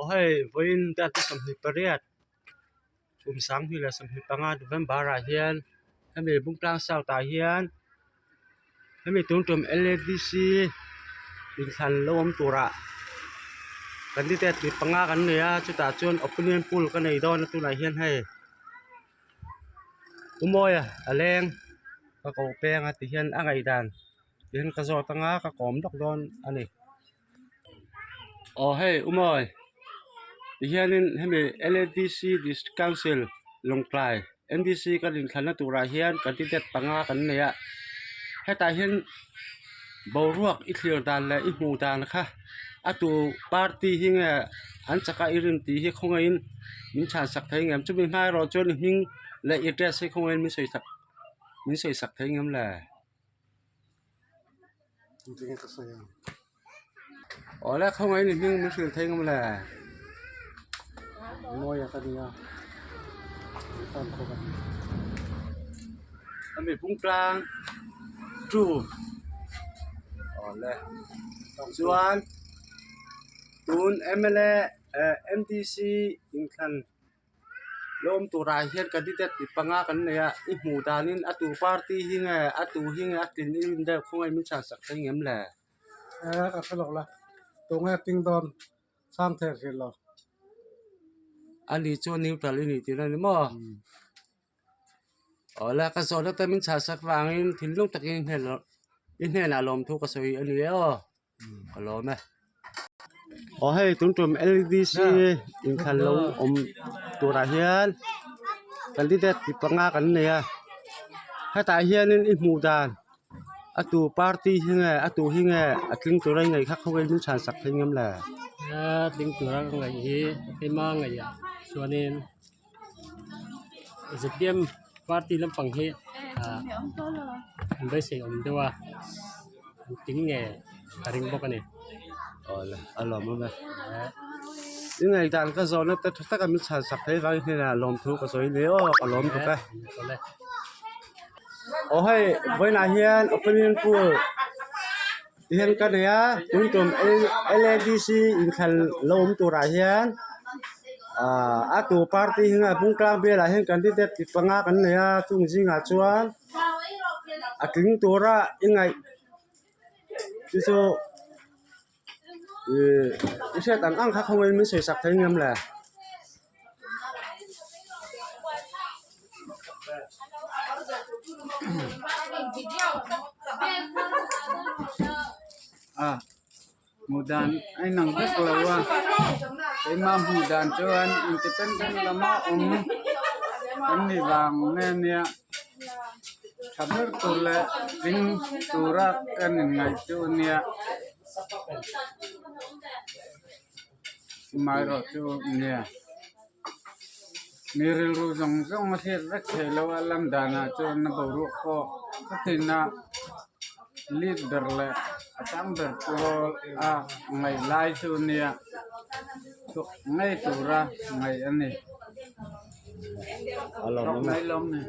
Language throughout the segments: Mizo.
Aw hei vawiin date 28 kum 2025 November ah hian hemi Bungtlang South ah hian hemi tun tum L A D C inthlan lo awm turah candidate mi panga kan nei a chutah chuan opinion poll ka nei dawn a tunah hian hei U Mawia a leng ka koh peng a ti hian a ngaihdan tin ka zawt anga ka kawm lawk dawn a ni. Aw hei U Mawi tihianin hemi L A D C District Council Lawngtlai N D C kan inthlanna turah hian candidate panga kan nei a hetah hian boruak i thlir dan leh i hmuh dan kha a tu party hi nge an chaka i rin tih hi khawngaihin min chhan sak thei ngem chumi hma erawh chuan i hming leh i address hi khawngaihin min sawi sak min sawi sak thei ngem le. Awle khawngaihin i hming min hrilh thei ngam le mawi ka nia hemi Bungtlang two awle chuan tun M L A eh M D C inthlan. Lawm turah hian candidate mi panga kan nei a i hmuh danin a tu party hi nge a tu hi nge a tlin in deuh khawngaih min chhan sak thei ngem le. Eh ka hre lawk la tunge ting dawn chhang thei hrih lo. Ani chu neutral i nih tih na ni maw? Awle ka zawhna te min chhan sak vangin thinlung takin i hnenah lawmthu ka sawi a ni e aw. Ka lawm e. Aw hei tun tum L D C inthlan lo awm turah hian candidate mi panga kan nei a hetah hianin i hmuh dan a tu party hi nge a tu hi nge a tling tura i ngaih kha khawvel min chhan sak thei ngam le. A tling tura ka ngaih hi keima ngaihah chuanin Z P M party lampang hi ah an beisei awm deuh a an tling nge ka ring bawk a ni. Awle a lawm awm e. I ngaihdan ka zawhna te tha taka min chhan sak thei vang hian lawmthu ka sawi hle aw ka lawm tuk e. Aw hei vawiinah hian opinion poll hian ka nei a tun tum L A D C inthlan lo awm turah hian ah a tu party hi nge Bungtlang bialah hian candidate chi panga kan nei a chung zingah chuan a tling tura i ngaih chu chu ihh i hriat ang ang kha khawngaihin min sawi sak thei ngam le. A hmuh dan a inang vek lo a keimah hmuh dan chuan independent lama awm an nih vang nge nia tha ber tur leh ding tura kan inngaih chu a nia. Amaherawhchu nia mi rilru zawng zawng a hriat vek theih loh a lan danah chuan a boruak pawh chutin a lead ber leh a tang ber pawh a ngaih lai chu nia chhuak ngei tura ngaih a ni. A lawm awm e.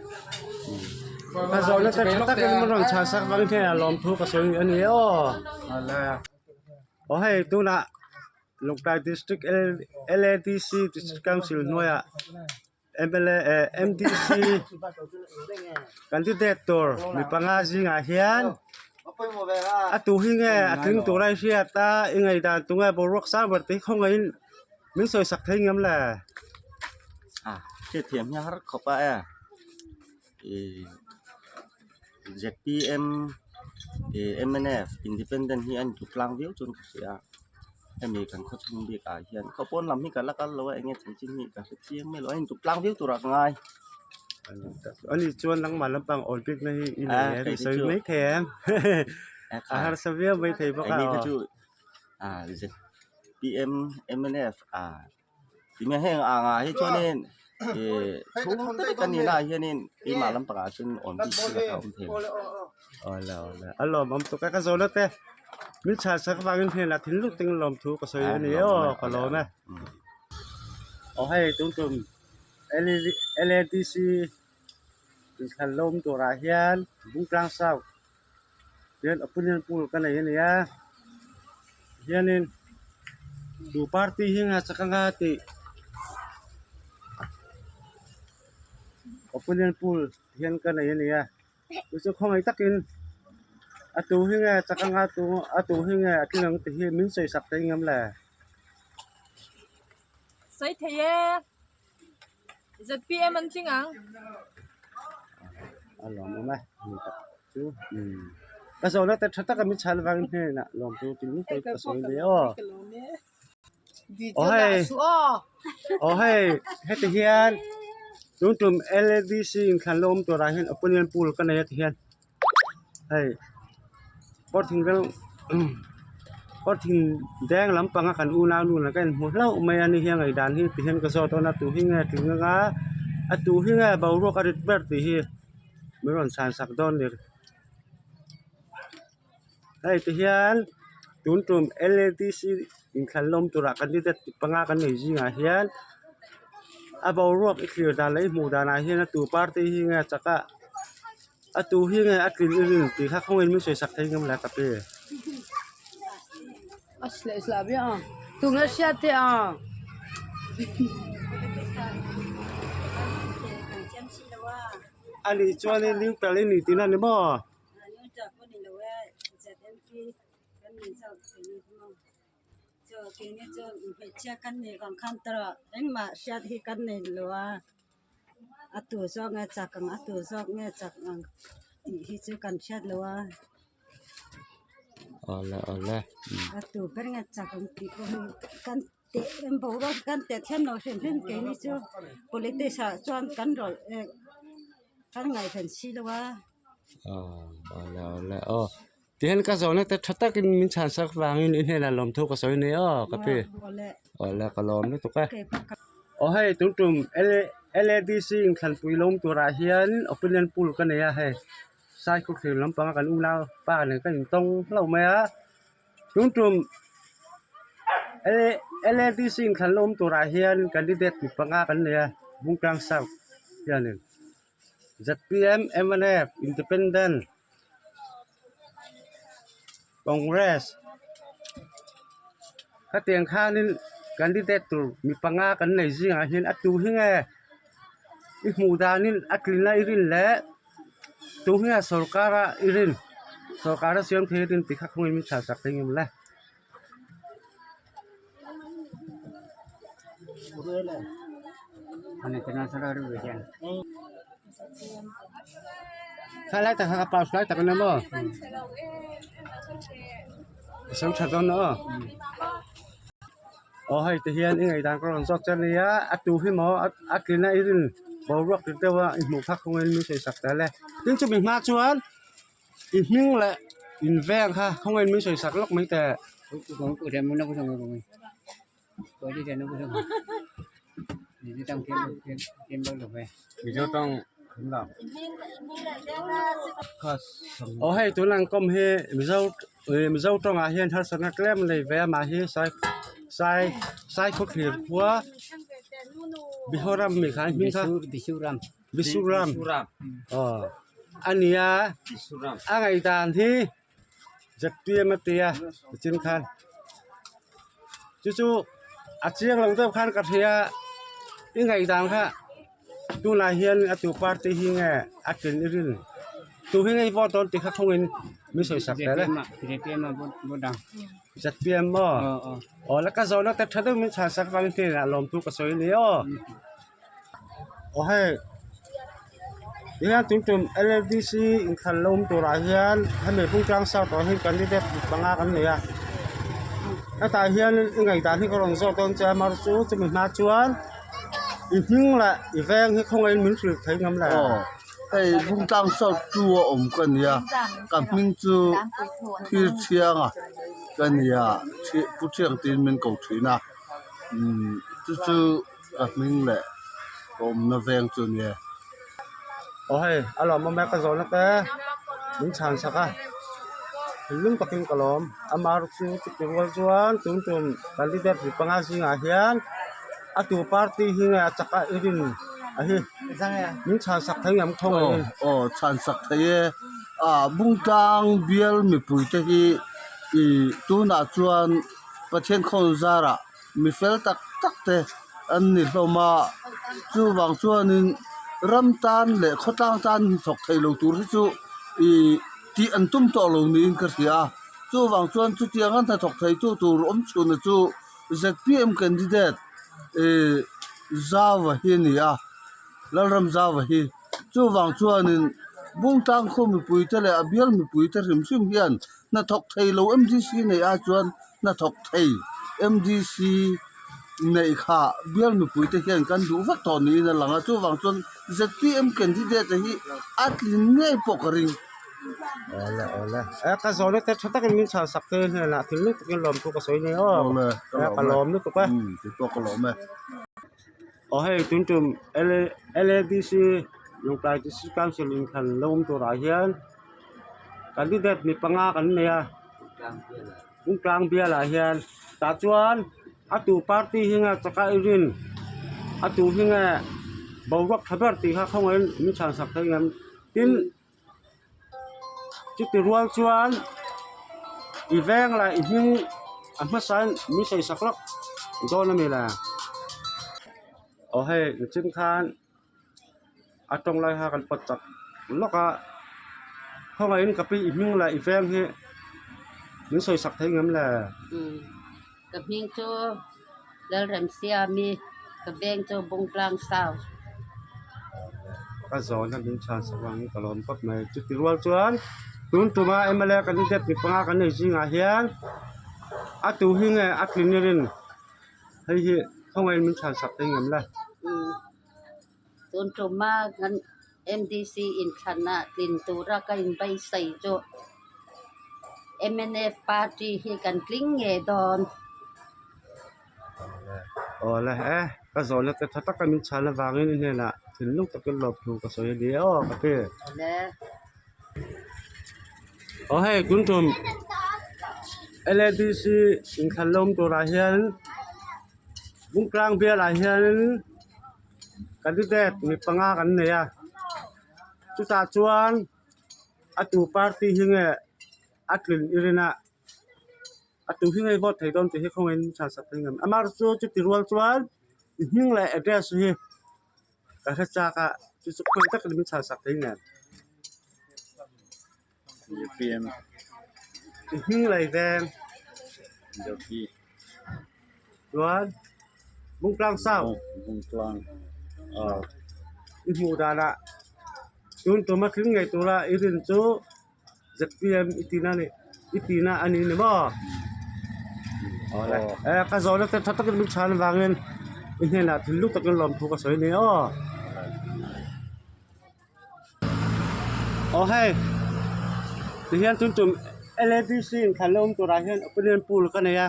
Ka zawhna te tha takin min rawn chhan sak vang hian a lawm thu ka sawi a ni aw. Aw hei tunah Lawngtlai District L A D C District Council hnuaiah M L A eh M D C candidate tur mi panga zingah hian a tu hi nge a tling tur a i hriat a i ngaihdan tunge boruak sang ber tih khawngaihin min sawi sak thei ngam le. A hriatthiam hi a har khawp a e ih Z P M ih M N F independent hi a intluk tlang viau chuan ka hria a hemi kan khaw chhung bik ah hian khaw pawn lam hi ka la kal lo a eng nge chanchin hi ka hre chiang mai lo a intluk tlang viau turah ka ngai. Ani chuan nangmah lampang awl bik na hi i nei em i sawi mai thei em a harsa viau mai thei bawk a keini kha chu Z P M M N F ah tinge heng ang ah hi chuanin ih chhung te vek a nih na ah hianin keimah lampangah chuan awm bik thil a kha awm thei lo. Awle awle a lawmawm tuk a ka zawhna te min chhan sak avangin hnenah thil lut ting lawm thu ka sawi a ni aw ka lawm e. Aw hei tun tum L A D C inthlan lawm turah hian Bungtlang South hian opinion poll ka nei a ni a hianin. Tu party hi nga chak anga tih opinion poll hian ka nei a ni a chu chu khawngaih takin a tu hi nge chak anga tu a tu hi nge a tling ang tih hi min sawi sak thei ngam le. Sawi thei e ZPM an tling ang. A lawm awm e ni tak chu umm ka zawhna te tha taka min chhan avangin hnenah lawm chu tin lutuk ka sawi ve aw. Aw hei aw hei heti hian tun tum L_A_D_C inthlan la awm turah hian opinion poll ka nei a ti hian hei kawr thing deuh kawr thing deng lampanga kan unau nu nen ka inhmu hlauh mai a ni hian ngaihdan hi ti hian ka zawt dawn a tu hi nge tling anga a tu hi nge boruak a rit ber tih hi min rawn chhan sak dawn a ni. Hei ti hian tun tum L_A_D_C inthlan lawm turah candidate panga kan nei zingah hian a boruak i thlir dan leh i hmuh danah hian a tu party hi nge chak a a tu hi nge a tlin i rin tih kha khawngin min sawi sak thei ngam le ka pi. A nih chuanin neutral i ni tihna a ni maw? Awle awle. Awle awle aw tihian ka zawhna te tha takin min chhan sak vangin i hnenah lawmthu ka sawi nei aw ka ti awle ka lawm lutuk e aw hei tun tum L_A_D_C inthlanpui lawm turah hian opinion poll ka nei a hei Saikhawthlir lampanga kan unau pa nen ka intawng hlauh mai a. Tun tum L_A_D_C inthlan la awm turah hian candidate mi panga kan nei a Bungtlang South hianin Z_P_M M_N_F Independent Congress hetiang khanin candidate tur mi panga kan nei zingah hian a tu hi nge i hmuh danin a tlin a i rin leh. Tu hi a sorkar a i rin sorkar a siam thei a rin tih kha khawngaih min chhah sak thei ngem le. Kha lai tak kha ka pass lai tak a nia maw ka sawi tha dawn aw aw hei ti hian i ngaihdan ka rawn zawt che ania a tu hi maw a tlin a i rin boruak tir deuh a i hmuh phak khawngin min sawi sak tel e tin chumi hma chuan i hming leh in veng kha khawngin min sawi sak lawk mai teh. Aw hei tuna an kawm hi mizo mizo tawngah hian harsatna tlem a nei ve a mahhi sai sai sai khawthlir khua Bihoram mi kha hming kha Bisuram aw a nia a ngaihdan hi Z_P_M a tia nichin khan chu chu a chiang lo deuh khan ka hria i ngaihdan kha tunah hian a tu party hi nge a tlin i rin tu hi nge i vote dawn tih kha khawngin min sawi sak tel e Z_P_M maw aw la ka zawhna te tha deuh min chhan sak vangin hnenah lawmthu ka sawi a ni aw. Aw hei tihian tun tum L_A_D_C inthlan la awm turah hian hemi Bungtlang South ah hian candidate panga kan nei a hetah hian i ngaihdan hi ka rawn zawk dawn che a mar chu chumi hma chuan i hming leh i veng hi khawngaihin min hrilh thei ngam le. Aw hei Bungtlang South two a awm ka nia ka hming chu Thil Thianga ka nia Pu Thiang tiin min ko thin a umm chu chu. Ka hming leh ka awmna veng chu nia. Aw hei a lawmawm e ka zawhna te min chhan sak a thinlung takin ka lawm amah erawh chu chuti rual chuan tun tum candidate ri panga zingah hian a tu party hi nge a chak a i rin a hi min chhan sak thei ngam khaw ngei in. Aw chhan sak thei e ah Bungtlang bial mipui te hi ih tunah chuan Pathian khawn zarah. mi fel tak tak te an ni hlawm a chuvang chuanin ram tan leh khawtlang tan hnathawk thei lo tur hi chu ihh tih an tum tawh lo niin ka hria a chuvang chuan chutianga hnathawk thei tu tur awm chhunna chu Z_P_M candidate ihh Zauva hi a ni a Lalram Zauva hi chuvang chuanin Bungtlang khaw mipui te leh a bial mipui te hrim hrim hian hnathawk thei lo M_D_C neih ah chuan hnathawk thei M_D_C neih kha bial mipui te hian kan duh vek tawh niin a lang a chuvang chuan Z_P_M candidate hi a tlin ngei pawh ka ring. Awle awle e ka zawhna te tha takin min chhan sak te hnenah thil lutuk in lawm thu ka sawi nia aw e ka lawm lutuk e. Keipawh ka lawm e. Aw hei tun tum L_A_D_C Lungtlai District Council inthlan lo awm turah hian candidate mi panga kan nei a Bungtlang bialah hian tah chuan a tu party hi nge chaka i rin a tu hi nge boruak tha ber tih kha khawngaihin min chhan sak thei ngem tin. Chuti rual chuan i veng leh i hming a hmasain min sawi sak lawk dawn a ni le. Aw hei nichin khan a tawng lai kha kan pawt chak lawk a khawngaihin ka pi i hming leh i veng hi min sawi sak thei ngem le. Ka hming chu Lalremsiami ka veng chu Bungtlang South. Ka zawhna min chhan sak vangin ka lawm khawp mai. Chuti rual chuan tun tuma mla candidate mi panga kan nei zingah hian a tu hi nge a tlin i rin hei hi khawngaihin min chhan sak thei ngem le. Tun tuma kan M_D_C inthlanah tlin tura ka inbaisai chu M_N_F party hi kan tling ngei dawn. Aw le e ka zawhna te tha taka min chhan avangin i hnenah thinlung takin lawmthu ka sawi a ni aw ka ti. Aw hei tun tum L_A_D_C inthlan lawm turah hian Bungtlang bialah hianin candidate mi panga kan nei a chutah chuan a tu party hi nge a tlin i rin a a tu hi nge vote thei dawn tih hi khawngaihin chhan sak thei ngam amah chu chuti rual chuan i hming leh address hi ka hre chak a chu chu khawi takin min chhan sak thei nen. I hming leh veng chuan Bungtlang South i hmuh danah tun tuma tling ngei tura i rin chu Z_P_M i tina a ni i tina a ni ni maw e ka zawhna te tha takin min chhan avangin i hnenah thinlung takin lawmthu ka sawi a ni aw. Aw hei tihian tun tum L_A_D_C inthlan la awm turah hian opinion poll ka nei a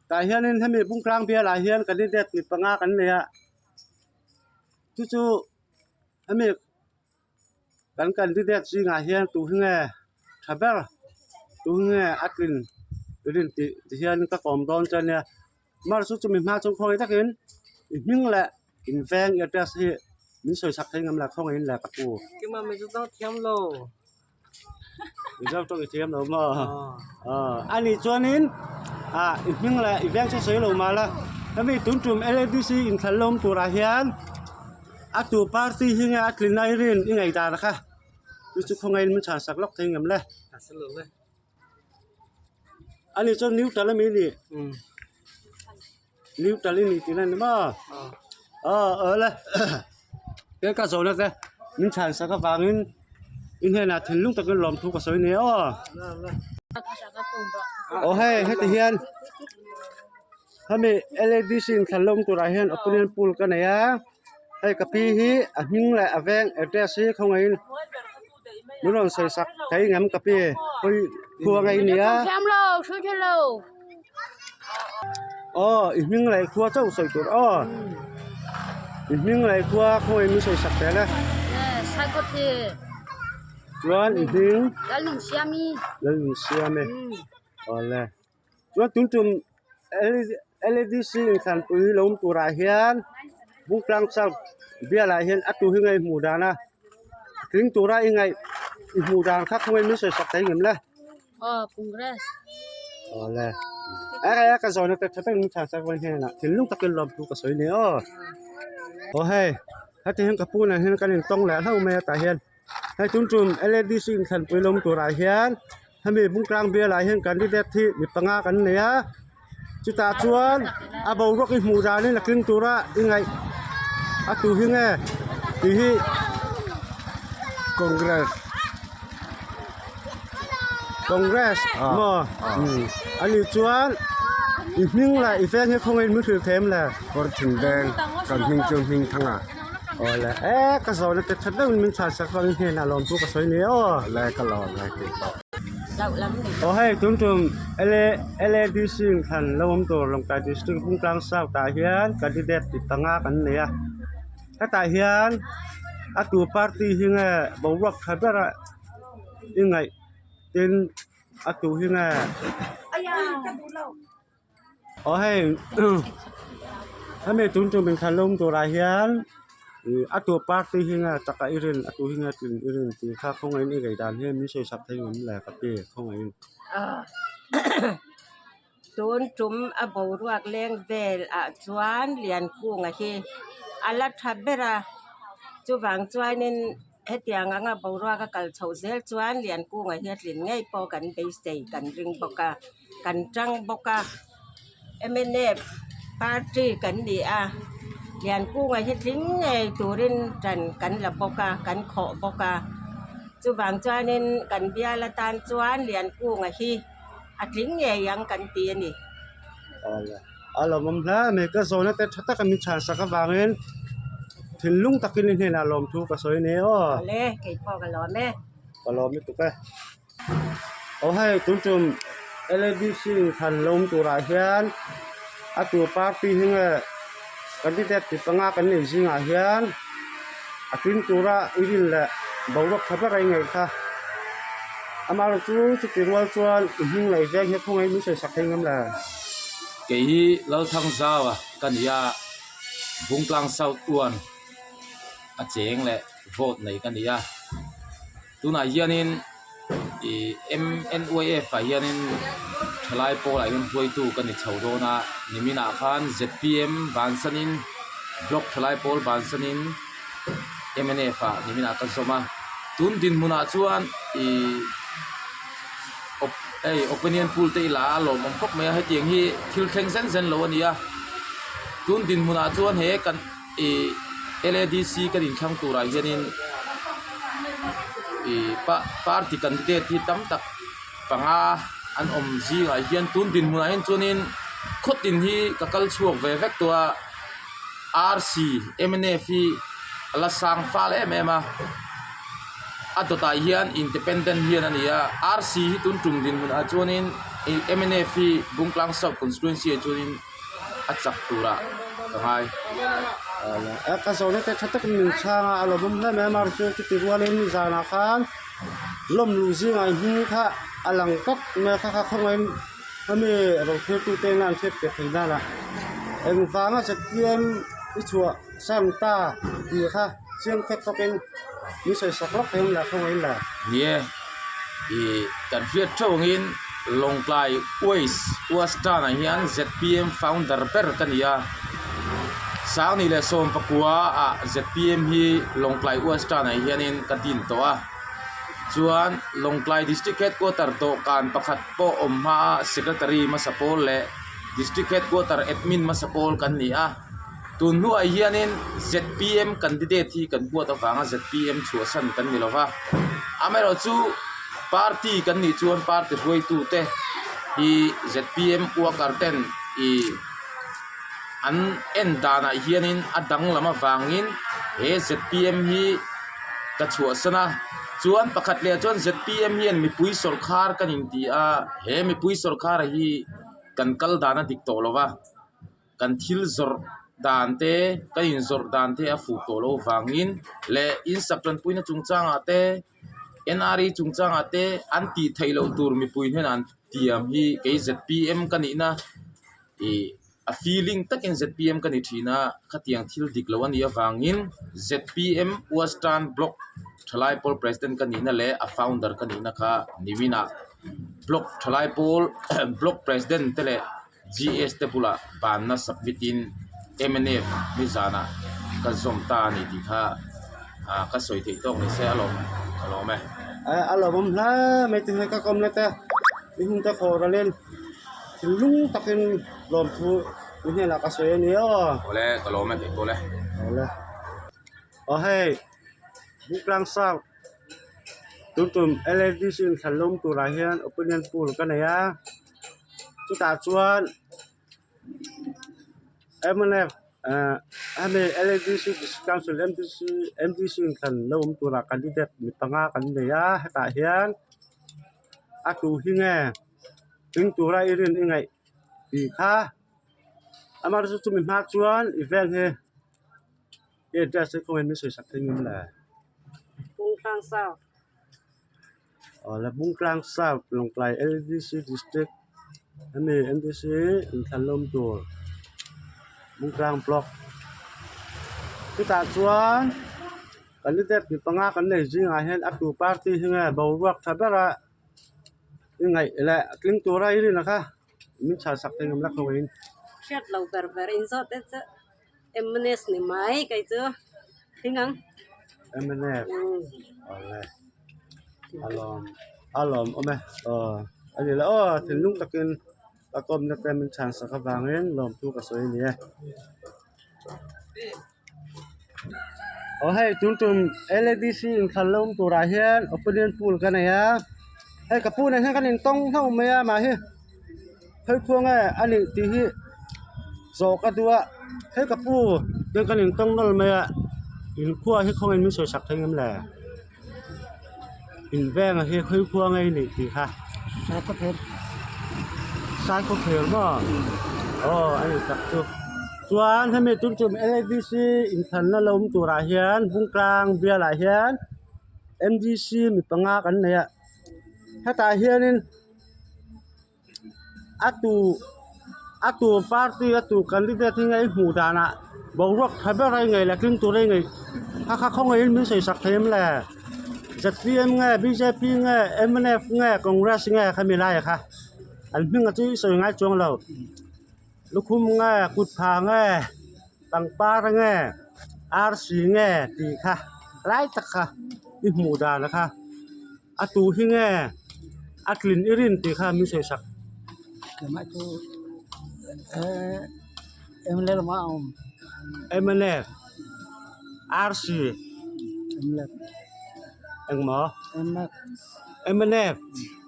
tah hianin hemi Bungtlang bialah hian candidate mi panga kan nei a chu chu hemi kan candidate zingah hian tu hi nge tha ber tu hi nge a tlin rin tih tihian ka kawm dawn che ania mar chu chumi hma chu khawi takin i hming leh in veng address hi min sawi sak thei ngam la khawngaihin le ka pu. Keimah mizo tawng thiam lo. Mizo tawng i thiam lo maw? Ani chuanin ah i hming leh i veng chu sawi lo mah la hemi tun tum L_A_D_C inthlan lawm turah hian a tu party hi nge a tlin a i rin i ngaihdan kha chu chu khawngaihin min chhan sak lawk thei ngam le. Ani chuan neutral ami ni neutral i ni tih na ni maw aw awle te ka zawhna te min chhan sak avangin i hnenah thinlung takin lawmthu ka sawi a ni aw aw hei heti hian hemi L_A_D_C inthlan lawm turah hian opinion poll ka nei a hei ka pi hi a hming leh a veng address hi khawngaihin. Min rawn sawi sak thei ngam ka pi hawi khua ngei nia. Aw i hming leh khua chauh sawi tur aw i hming leh khua khawi min sawi sak tel e. Chuan i hming Lalnunsiami awle chuan tun tum L_A_D_C inthlanpui lo awm turah hian Bungtlang South bialah hian a tu hi ngei hmuh dan a tling tura i ngaih i hmuh dan kha khawngaih min sawi sak thei ngem le. Aw Congress. Awle. E ka zawhna te tha takin min chhan sak vawi hnenah thinlung takin lawmthu ka sawi ni aw. Aw hei heti hian ka pu nen hian kan intawng leh hlauh mai a tah hian hei tun tum L_A_D_C inthlanpui lawm turah hian hemi Bungtlang bialah hian candidate hi mi panga kan nei a chutah chuan a boruak i hmuh danin a tling tura i ngaih a tu hi nge tih hi Congress Congress maw ani chuan i hming leh i veng hi khawngaih in min hrilh thei em le Kawr thin veng kan hming chu hming thang a awle e ka zawhna te that deuhin min chhan sak vangin hnenah lawmthu ka sawi nia aw le ka lawm e tih pawh aw hei tun tum L_A L_A_D_C inthlan lo awm tur Lawngtlai district Bungtlang south ah hian candidate ti panga kan nei a hetah hian a tu party hi nge boruak tha ber a i ngaih tin a tu hi nge aw hei hemi tun tum inthlan lawm turah hian ih a tu party hi nge chak a i rin a tu hi nge tlin i rin tih kha khawngaihin i ngaih dan hian min sawi sak thei ngam le ka pi khawngaihin. Tun tum a boruak leng vel ah chuan Liankunga hi a la tha ber a chuvang chuanin hetiang anga boruak a kal chhoh zel chuan Liankunga hi a tlin ngei pawh kan beisei kan ring bawk a kan tang bawk a mnf party kan ni a Liankunga hi tling ngei turin tan kan la bawk a kan khawh bawk a chuvang chuanin kan bial atan chuan Liankunga hi. a tling ngei ang kan ti a ni. Awle a lawmawm hle mai ka zawhna te tha taka min chhan sak avangin thinlung takin i hnenah lawmthu ka sawi a ni aw. Awle kei pawh ka lawm e. Ka lawm lutuk e. Aw hei tun tum L_A_D_C inthlan lawm turah hian a tur party hi nge candidate ti panga kan nei zingah hian a tling tura i rin leh boruak tha ber a ingaih kha. Amaherawh chu chuti rual chuan i hming leh i veng hi khawngaih min sawi sak thei ngam le. Kei hi Lalthangzaua ka ni a, Bungtlang South Uan a cheng leh vote nei ka ni a. Tunah hianin ih M_N_Y_F ah hianin thalai pawlah hian hruaitu ka ni chho dawn a, niminah khan Z_P_M bansanin block thalai pawl bansanin M_N_F ah niminah ka zawm a, tun dinhmunah chuan ih hei opinion poll te ila a lawmawm khawp mai a hetiang hi thil thleng zen zen lo a ni a, tun dinhmunah chuan he kan. Ih L_A_D_C kan inthlang turah hianin ih party candidate hi tam tak panga an awm zingah hian tun dinhmunah hian chuanin khawtin hi ka kal chhuak ve vek tawh a R_C M_N_F hi a la sang fal em em a a dawtah hian independent hian a ni a R_C hi tun tum dinhmunah chuanin ih M_N_F hi Bungtlang South constituency ah chuanin. a chak turah ka ngai. Ka zawhna te tha takin min chhang a, a lawmawm hle mai a, amaherawhchu chu chuti rualin zanah khan lawm luh zingah i hming kha a lang tawp mai a, kha kha khawngaihin hemi rothirtute ina an hriat ve thei danah engvanga Z_P_M i chhuah san ta tih kha chiang fek fawkin min sawi sak lawk thei ang le khawngaihin le. Ni e, ih kan hriat theuh angin Lawngtlai Waste Western ah hian Z_P_M founder ber ka ni a, Sangni leh Sawmpakua ah Z_P_M hi Lawngtlai Western ah hianin ka din tawh a, chuan Lawngtlai District Headquarter dawhkan pakhat pawh awm hma a Secretary hmasa pawl leh District Headquarter admin hmasa pawl kan ni a. Tun hnuah hianin zpm candidate hi kan huat avanga zpm chhuahsan kan ni lova, amaherawhchu party kan nih chuan party hruaitute hi zpm worker ten ih an en danah hianin a danglam avangin he zpm hi ka chhuahsan a, chuan pakhat leh chuan zpm hian mipui sawrkhar kan inti a, he mipui sawrkhar hi kan kal dan a dik tawh lova. Kan thil zawrh dan te kan inzawrh dan te a fuh tawh loh vangin leh insak tanpuina chungchangah te N_R_E chungchangah te an tih theih loh tur mipui hnenah an tiam hi kei Z_P_M ka nihna ih a feeling takin Z_P_M ka ni thin a khatiang thil dik loh a nih avangin Z_P_M western block thalai pawl president ka nihna leh a founder ka nihna kha niminah block thalai pawl block president te leh. GS te bulah banna submit in mnf nizanah ka zawm ta a ni tih kha ah ka sawi theih tawk ni se a lawm ka lawm e. A lawmawm hle mai te hi ka kawmna te i hun te khawh ral in thinlung takin lawmthu i hnenah ka sawi a ni aw. Awle ka lawm e tih pawh le. Awle. Aw hei Bungtlang South tun tum L_A_D_C inthlan lawm turah hian opinion poll ka nei a chutah chuan mnf ah hemi L_A_D_C district council M_D_C M_D_C inthlan lo awm turah candidate mi panga kan nei a hetah hian a tu hi nge tling tura i rin i ngaih tih kha amaherawhchu chumi hma chuan i vel hi. I address hi khawngaih min sawi sak thei ngam le? Bungtlang South. Aw le Bungtlang South Lawngtlai LDC District hemi MDC inthlan lawm tur Bungtlang Block chutah chuan candidate mi panga kan nei zingah hian a tu party hi nge boruak tha bera i ngaih leh tling tura i rin a kha min chhah sak thei ngam la khawngaihin. Hriat lo ber ber inzawt te chu. MNS ni mai kei chu thing ang. MNF awle a lawm a lawm awm e aw a ni le aw thinlung takin ka kawmna te min chhan sak avangin lawmthu ka sawi a ni e. Aw hei tun tum L_A_D_C inthlan la awm turah hian opinion poll ka nei a hei ka pu nen hian kan intawng hlauh mai a mahhi. Hei khuang e a nih tih hi zawh ka duh a hei ka pu te kan intawng nawlh mai a inkhua hi khawngaih min sawi sak thei ngam le in veng ah hi khawi khua nge i nih tih kha saikhaw phel maw aw a ni tak chu chuan hemi tum tum L_A_D_C inthlanna lo awm turah hian Bungtlang bialah hian M_D_C mi panga kan nei a hetah hianin. A tu a tu party a tu candidate hi ngei hmuh danah boruak tha ber a inngei leh tling tur a inngei kha kha khawngaihin min sawi sak thei em le Z_P_M nge B_J_P nge M_N_F nge congress nge khami lai kha an hming a chu i sawi ngai chuang lo lukhum nge kut pha nge pangpar nge arsi nge tih kha lai tak kha i hmuh dan kha. A tu hi nge a tlin i rin tih kha min sawi sak. Keimah chu MLA lamah a awm. MLA RC MLA engmaw? MLA MLA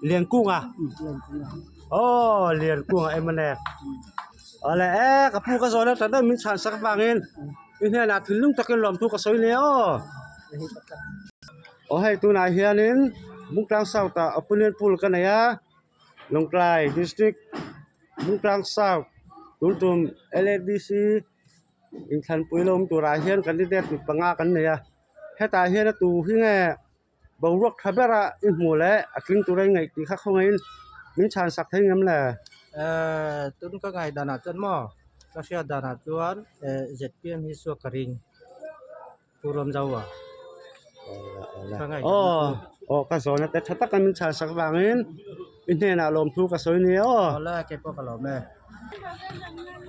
Liankunga Liankunga aw Liankunga MLA awle e ka pu ka zawn a tla daih min chhan sak avangin i hnenah thinlung takin lawmthu ka sawi nia aw. Aw hei tunah hianin Bungtlang South ah opinion poll ka nei a Lawngtlai district Bungtlang South tun tum L_A_D_C inthlanpui lo awm turah hian candidate mi panga kan nei a hetah hian a tu hi nge boruak tha bera i hmuh leh a tling tura i ngaih tih kha khawngaihin min chhan sak thei ngem le. Ehh tun ka ngaihdanah chuan maw ka hriat danah chuan ehh Z_P_M hi suak ka ring. Pu Ramzau a. Aw aw ka zawhna te tha taka min chhan sak vangin i hnenah lawmthu ka sawi nia aw. Awle kei pawh ka lawm e.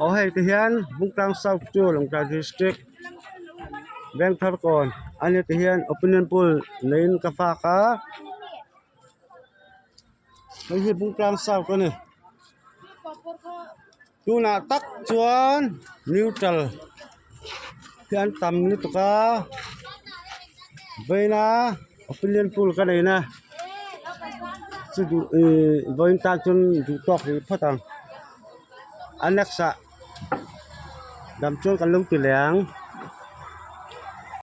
Aw hei ti hian Bungtlang South chu Lawngtlai District Vengtharkawn a ni ti hian opinion poll neiin ka fak a hei hi Bungtlang South a ni. Tunah tak chuan neutral hi an tam lutuk a vawiina opinion poll ka nei na chu duh ihh vawiin tan chuan duh tawk rih phawt ang a next ah dam chuan kan lo ti leh ang.